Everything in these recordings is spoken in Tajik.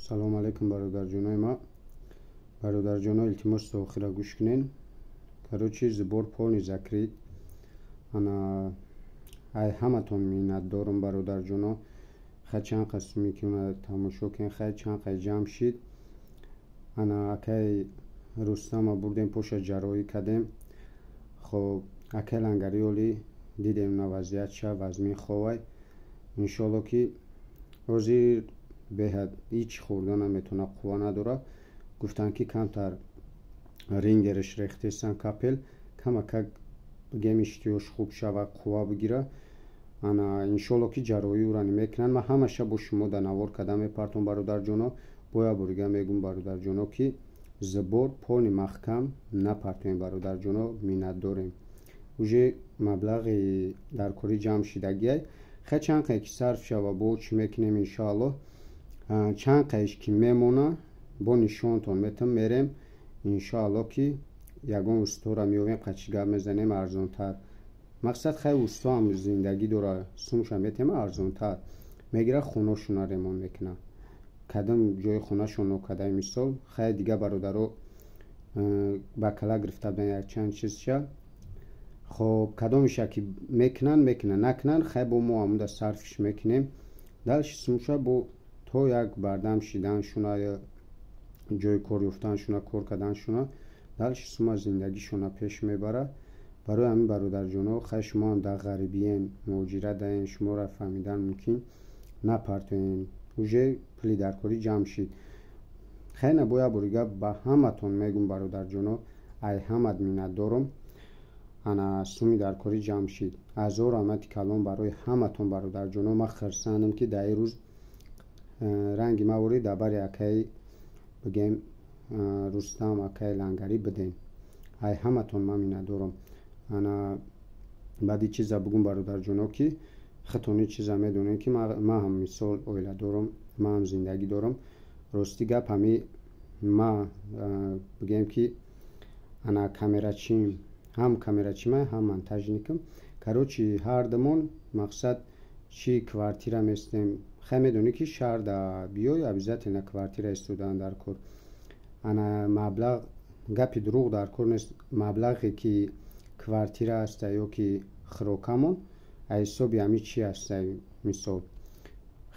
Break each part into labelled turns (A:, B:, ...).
A: Салому алейкум, бародарҷонои ма. Бародарҷоно, илтимос, то охира гӯш кунен. Короче, сбор полный закрыт. Ана, ай ҳаматон миннатдорум, бародарҷоно. Хай, чанд қасуме ки тамошо кунен, хай, чанд қай ҷамъ шид. Ана, акай Рустама бурдем, поша ҷарроҳӣ кардем. Хоб, акай Лангари оли дидем на вазъиятша, вазмин ховай. Иншоалло, ки ҳозир беҳад ҳеҷ хӯрда наметавона, қувва надорад. Гуфтанд, ки камтар рингерш рехтесан, капель камакак, бигем, иштиҳош хуб шава, қувва бигира. Ана, иншоалло, ки ҷарроҳӣ ӯра мекунанд. Ман ҳамаша бо шумо дар навор карда мепартом, бародарҷоно. Боя бурига мегӯм, бародарҷоно, ки сбор полный маҳкам напартоем, бародарҷоно, миннатдорем. Уже маблағи дар кори ҷамъ шидагиай. Хай, чанд қае ки сарф шава, бо чӣ мекунем, иншоалло. Чанд қаиш ки мемона, бо нишонтон метам. Мерем, иншоалло, ки ягон устора меёвем, қачи гап мезанем, арзонтар. Мақсад, хай, устоам зиндагӣ дора, сумша метема, арзонтар мегира, хоношуна ремонт мекуна, кадом ҷои хонашон нокадаи. Мисол, хай, дига бародаро ба кала гирифта будан якчанд чизша. Хоб, кадомиша ки мекунанд, мекунанд, накунанд, хай, бо мо амуда сарфш мекунем. Дальше сумша бо то як бардам шиданшуна, ҷои кор ёфтаншуна, кор карданшуна, дальше сума зиндагишона пеш мебара. Барои ҳамин, бародарҷоно, хай, шумоам дар ғарибиен, муҳоҷират даен, шуморо фаҳмидан мумкин, напартоен. Уже пули даркорӣ ҷамъ шид. Хай, на, боя борига ба ҳаматон мегӯм, бародарҷоно, ай ҳамат миннатдорум. Ана, суми даркорӣ ҷамъ шид. Ҳазор раҳмати калон барои ҳаматон, бародарҷоно. Ман хирсандам, ки дар ин рӯз ранги маворӣ дар бари акаи, бигем, Рустам, акаи Лангарӣ бидем. Ай ҳаматон ман миннатдорам. Ана, баъди чиза бугум, бародарҷоно, ки худтон ин чиза медонед, ки ман ҳам, мисол, оила дорам, ман ҳам зиндагӣ дорам. Рости гап, ҳами ма, бигем, ки ана камерачим, ҳам камерачима, ҳам монтажникам. Короче, ҳардумон, мақсад, чӣ квартира местем. Хай, медонӣ, ки шаҳрда биёй, обязательно квартира истодан дар кор. Ана, маблағ, гапи дурӯғ дар кор нест, маблағе ки квартира аста ё ки хӯрокамон аз ҳисоби ҳами чи аста. Мисол,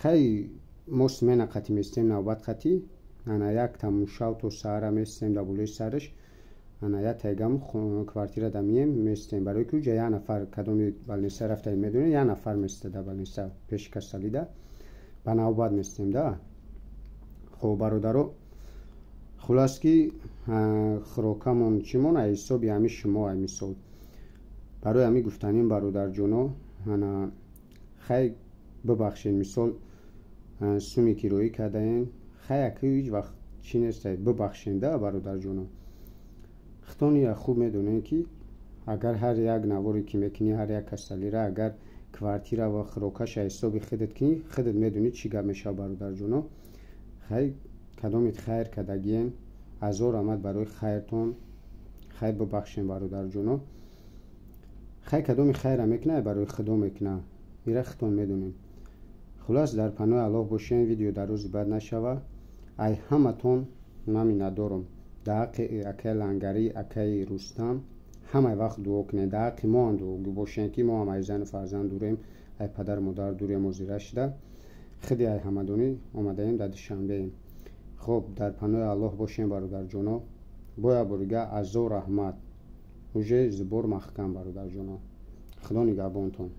A: хай, мо смена қатӣ местем, навбат қатӣ. Ана, як тамошав то саҳара местем дар болои сараш. Ана, як тайгам квартира да мием, местем, барои ки уҷа як нафар, кадоми больница рафта медонед, як нафар места дар больница пеши касалида, ба навбат местем да. Хоб, бародаро, хулас, ки хӯрокамон, чимон аз ҳисоби ҳами шумо ай. Мисол, барои ҳами гуфтаним, бародарҷоно, ана, хай, бибахшед. Мисол, суми ки роӣ кардаем, хай, аки ҳеҷ вақт чӣ нестай, бибахшед да, бародарҷоно. Худтон ира хуб медонед, ки агар ҳар як наворе ки мекунӣ, ҳар як касалира агар квартира ва хӯрокаша ҳисоби худат кунӣ, худат медонӣ, чӣ гап мешавад, бародарҷоно. Хай, кадомит хайр кардагиен, ҳазор раҳмат барои хайртон. Хайр, бибахшем, бародарҷоно. Хай, кадоми хайра мекуна, барои худо мекуна, ира худтон медонем. Хулас, дар паноҳи Аллоҳ бошем. Видео дар рӯзи бад нашава. Ай ҳаматон ман миннатдорам. Дар ҳаққи акаи Лангарӣ, акаи Рустам ҳамаи вақт дуо кунед, дар ҳаққи мо ҳам дуогӯ бошем, ки мо ҳам ай зану фарзанд дурем, ай падару модар дурем. Озира шида, худи ай ҳамадонӣ омадаем, дар Душанбеем. Хоб, дар паноҳи Аллоҳ бошем, бародарҷоно. Боя борига ҳазор раҳмат. Уже сбор маҳкам, бародарҷоно. Худо нигаҳбонтон.